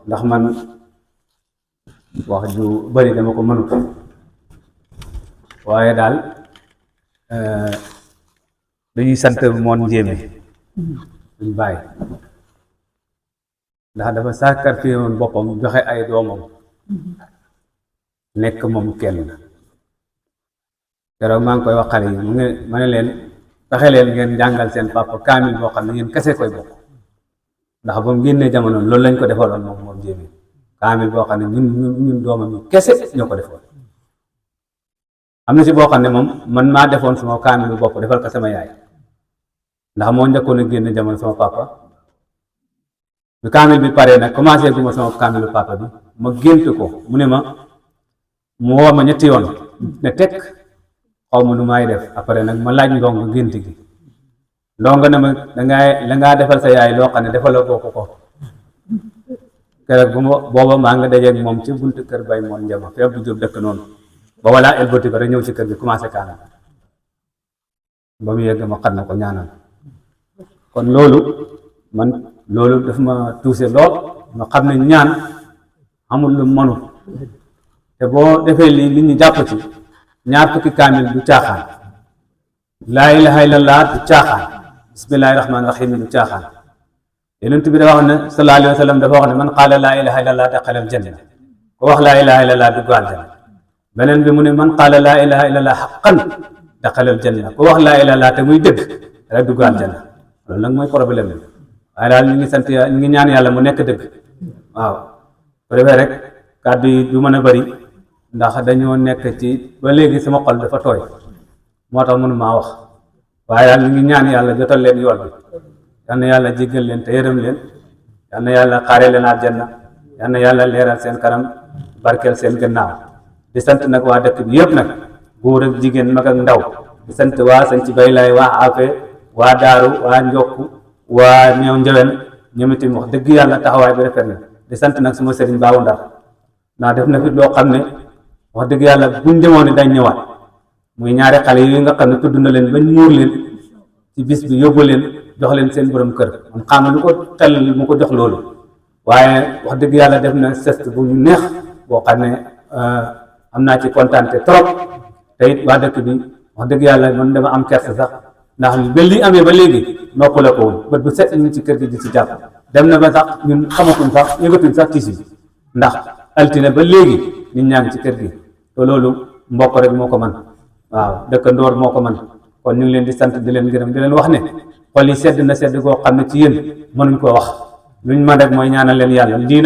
ndax man wax ju bari dama ko mënut waaye daal dañuy sant moon njéeme duñ bàyyi ndax dafa sacrifié woon boppam joxe ay doomam nekk moom kenn keroog maa ngi koy wax xale yi ma ne leen fexe leen ngeen jàngal seen papa kaamil boo xam ne ngeen kese koy bokk ndax ba mu génnee jamono loolu lañ ko defaloon moom jéemi kaamil boo xam ne ñun doomam yi kese ñoo ko defoon am na si boo xam ne moom man maa defoon sama kaamil bopp defal ko sama yaay ndax moo njëkkoon a génn jamono sama papa bi kaamil bi paree nag commencé gu ma sama kaamilu papa bi ma gént ko mu ne ma mu woo ma ñetti yoon ne tekk xaw ma nu may def après nag ma laaj ndongo gént gi ndongo ne ma dangaa defal sa yaay loo xam ne defaloo bokk ko keroog booba maa nga dajeeg moom ci buntu kër bay moon njama fi Abdou Diop dëkk noonu booba laa elbati ko rek ñëw ci kër gi commencé kaanam ba mu yegg ma xat na ko ñaanal kon loolu daf ma tuuse lool ma xam ne ñaan amul lu mënu te boo defee lii nit ñi jàpp ci ñaar fukki kaamil du caaxaan laa ilaha illallah du caaxaan bismillahi rahmaani rahim du caaxaan yonent bi dafa wax ne sallallahu alayhi wa sallam dafa wax ne man qaala laa ilaha illallah daxala aljanna ko wax laa ilaha illallah dugg aljanna beneen bi mu ne man qaala laa ilaha illallah xaqan daxala aljanna ko wax laa ilaha illallah te muy dëgg rek dugg aljanna loolu nag mooy problème bi waaye daal ñu ngi sant ñu ngi ñaan yàlla mu nekk dëgg waaw bu defee rek kàddu yi du mën a bari ndax dañoo nekk ci ba léegi sama xol dafa tooy moo tax mënu maa wax waaye daal ñu ngi ñaan yàlla jotal leen yool bi yal na yàlla jéggal leen te yërëm leen yal na yàlla xaare leen aljanna yal na yàlla leeral seen kanam barkeel seen gannaaw di sant nag waa dëkk bi yëpp nag góor ak jigéen mag ak ndaw di sant waa sañ ci bay laay waa afe waa daaru waa njokku waa ñëw njëwen ñoom itam wax dëgg yàlla taxawaay bi rafet na di sant nag suma sëriñ baawu ndar ndax def na fi loo xam ne wax dëgg yàlla buñ demoon ni dañ ñëwaat muy ñaari xale yooyu nga xam ne tudd na leen bañ muur leen ci bis bi yóbbu leen jox leen seen borom kër man xam lu ko tel mu ko jox loolu waaye wax dëgg yàlla def na geste bu ñu neex boo xam ne am naa ci kontaante trop te it waa dëkk bi wax dëgg yàlla man dama am kersa sax ndax ba lii amee ba léegi noppale ko woon bët bu set ñu ci kër gi di ci jàpp dem na ba sax ñun xamatuñ sax yëgatuñ sax tiisi ndax altine ba léegi nit ñaa ngi ci kër gi te loolu mbokk rek moo ko man waaw dëkkandoor moo ko man kon ñu ngi leen di sant di leen gërëm di leen wax ne xol yi sedd na sedd goo xam ne ci yéen mënuñ koo wax luñ mën rek mooy ñaanal leen yàlla